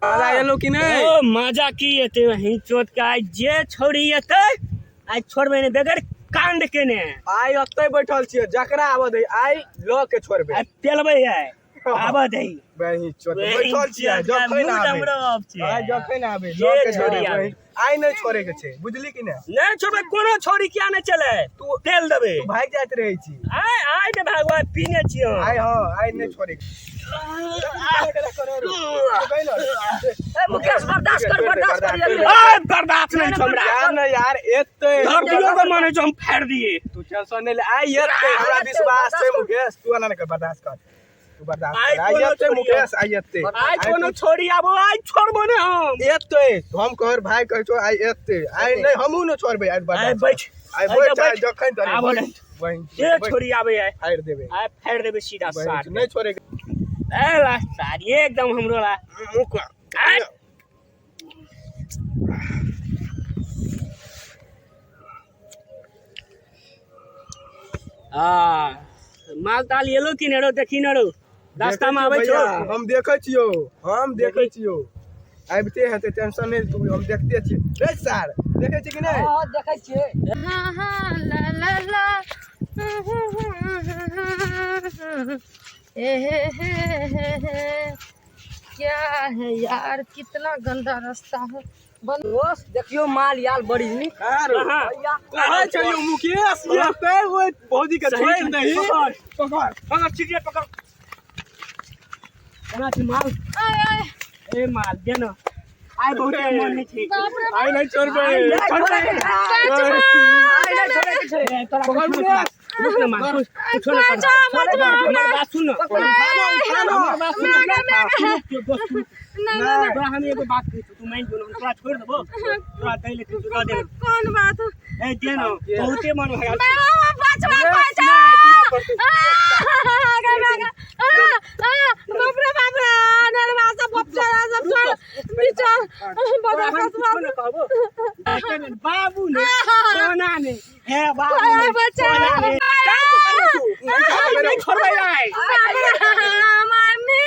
मजा एलो कि नहि? ओ मजा की एते वही चोट के आइ जे छोड़ी एते आइ छोड़बै नहि बगैर कांड केने। आइ ओतै बैठल छियै, जकरा आबऽ दही आइ लऽ के छोड़बै। आइ पेलबै आइ आबऽ दही। बही चोट बैठल छियै, जखन आबे आइ जखन आबे जे लऽ के छोड़ी छोड़बै। आबे। आइ नहि छोड़े के छै, बुझली कि नहि? नहि छोड़बै कोनो छोड़ी किया नहि चले, तू पेल देबै। तू भागि जाइत रहै छी। आइ आइ नहि भागबै, पीने छियै हम। आइ हँ आइ नहि छोड़े के। ए मुकेश बर्दाश्त कर, बर्दाश्त कर जल्दी। आइ बर्दाश्त नहि छौ हमरा। यार नहि यार एते धरतियो के मानै छौ हम फाड़ि दिए। तू टेंशन नहि ले, आइ एते हमरा विश्वास छै मुकेश, तू एना नहि कर, बर्दाश्त कर, तू बर्दाश्त आइ कर। आइ कोनो एते छोड़ी मुकेश, आइ एते आइ कोनो छोड़ी आबो आइ छोड़बो नहि हम। एते हम कहर भाई कहै छौ आइ एते आइ नहि हमहूँ नहि छोड़बै आइ आइ बर्दाश्त बैठ आइ बैठ, आइ जखन तरी आबो नहि। बहिन जे छोड़ी आबे आइ फाड़ि देबै, आइ फाड़ि देबै सीधा बहिन सार। नहि छोड़े के। ए ला सारी एकदम हमरो ला मुँह आइ। हाँ माल ताल एलो कि नहि रौ, देखी न रौ रास्ता में आबै छौ। हम देखै छियौ, हम देखै छियौ, आबिते हेतै, टेंशन नहि तू, हम देखते छियै रे सार, देखै छी कि नहि? हां देखै छियै। हाँ हाँ ला ला ला हे हे हे हे हे क्या है यार, कितना गंदा रास्ता है। बंद दोस्त देखियो माल याल बड़ी नीक। हाँ। कहै छलियौ मुकेश एते ओहि भौजी के सही छोड़ि छै। दही। पकड़। पकड़ पकड़ सिगरेट पकड़। केना छै माल? आय आय ए माल दे न आइ बहुते मन नहि छै। बाप रे आइ नहि छोड़बै। आइ नहि छोड़बै। बचवा, आइ नहि छोड़ै के छै। तोरा पकड़ कुछो मुकेश। रुक न माल, कुछो न कर। बचा मत हमर बात सुन न। उठा न। हमर बात सुन न। मैं रुक, दोस्त, रुक। ना ना ना तोरा हम एगो बात कहै छियौ, तू मानि जो न, हम तोरा छोड़ि देबौ। तोरा दै ले तू दऽ दे न। कौन बात? ए दे न, बहुते मन भए गेल छै। बचवा बचा, बाप रे बाप रे, नरवा सब बच्चा सब छोड़ बिचार तोरा हम कुछो न कहबो। बाबू ने सोना ने हे बाबू ने बचा सोना ने। काम पकड़ तू। नहीं छोड़बै आइ। मम्मी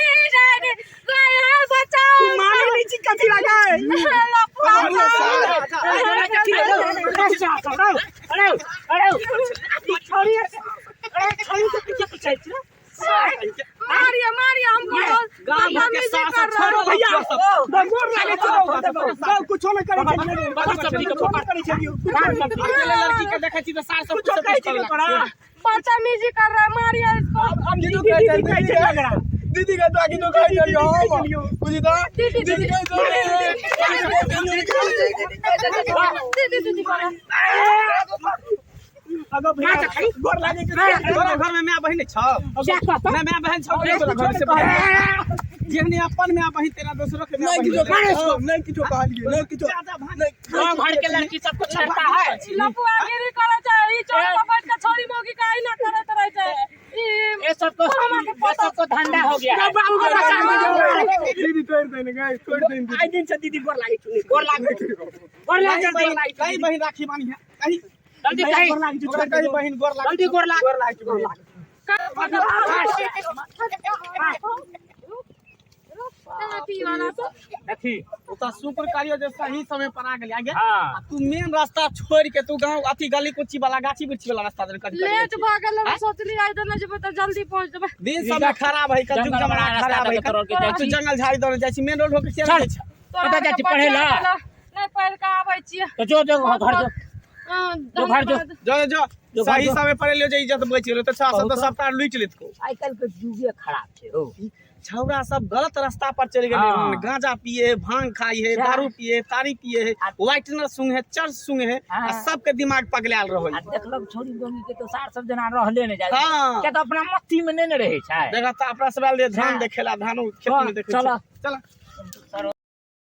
बचाओ। तू मानै नहि छी कथी लगाय। अरे अरे छोड़ी, अरे छोड़ी के पीछे पीछे छी। मारिए मारिए हमको, गांव भर के बदतमीजी सास कर रहा छोड़ो है। भैया, गोर लागे छौ, कुछो नहि करै छै, कुछो नहि करै छै। अकेले लड़की के देखै छी तऽ सार सब कुछो कहै छै तोरा? बदतमीजी कर रहा है, मारिए इसको। हम दीदी दीदी कहै छै झगड़ा। दीदी के तो आगे तो कहै छलियौ हम, बुझी तऽ दीदी दीदी दीदी कहै छलियौ। दीदी दीदी करो। अगो भैया गोर लागे के तोरा घर में माय बहिन नहि छौ? नहि माय बहिन छौ कि तोरा घर से? जेहने अपन माय बहिन तेना दोसरो के माय नहि बहिन। किछो कहलियै, नहि किछो कहलियै, नहि किछो। गांव भर के लड़की सबको छेड़ता है। लफुआगिरी करे छै ई, चोर पर बैठ के छोरी मौगी काहे ना करत रहे छै ई? ये सबको ये सबको धंधा हो गया है। बाबू के बचा दीदी तोड़ि देने गई, तोड़ि देने। आइ दिन से दीदी गोर लागे छौ, गोर लागे, गोर लागे, गोर लागे। कही बहिन राखी बानी है, कही जल्दी कही। गोर लागे छौ, ओकरा कही बहिन गोर लागे। जल्दी गोर लाग। गोर लागै छौ। पी वाला सब। देखी ओ तऽ शुक्र करियो जे सही समय पर आ गेली आगे। हाँ। आ तू मेन रास्ता छोड़ के तू गांव अथी गली कुची वाला गाछी वृक्षी वाला रास्ता देने कथी लेट भऽ गेल रहे, सोचली आइ तऽ नहि जेबै तऽ जल्दी पहुँच जेबै। दिन समय खराब है, कल जंगल जुग वाला जमाना रास्ता खराब है, दऽ के तोड़ के जाइ तू छी। जंगल झाड़ी दौड़ जाइ छी, मेन रोड होके चल चल। जाइ छी। तोरा कतऽ जाइ छी आरके पढ़ै लए? बच्चा नहि पढ़ि कऽ आबै छियै। तो जो जो घर जो, हाँ, जो घर जो। धन्यवाद। जो जो जो सही घर जो। समय पर एलियो जे इज्जत बचि गेलो, तऽ छह सब तऽ सबटा लूटि लेतको। आइ काल्हि के युगे खराब छै हो। छौड़ा सब गलत रास्ता पर चलि गेलै हाँ। हन, गांजा पिए है, भांग खाई है, सएह। दारू पिए है, तारी पिए है, व्हाइटनर सूंघे है, चर्च सूंघे है, हाँ। आ सबके दिमाग पगलायल रहै। आ देखलक छोरी गोनी के तो सार सब जना रहले नहि जाइ छै। हाँ। किया तऽ अपना मस्ती में नहि ने रहै छै। देखा तऽ अपना सब आयल रहियै धान सएह। देखेला, धानो खेत में देखै चल। छै। चल।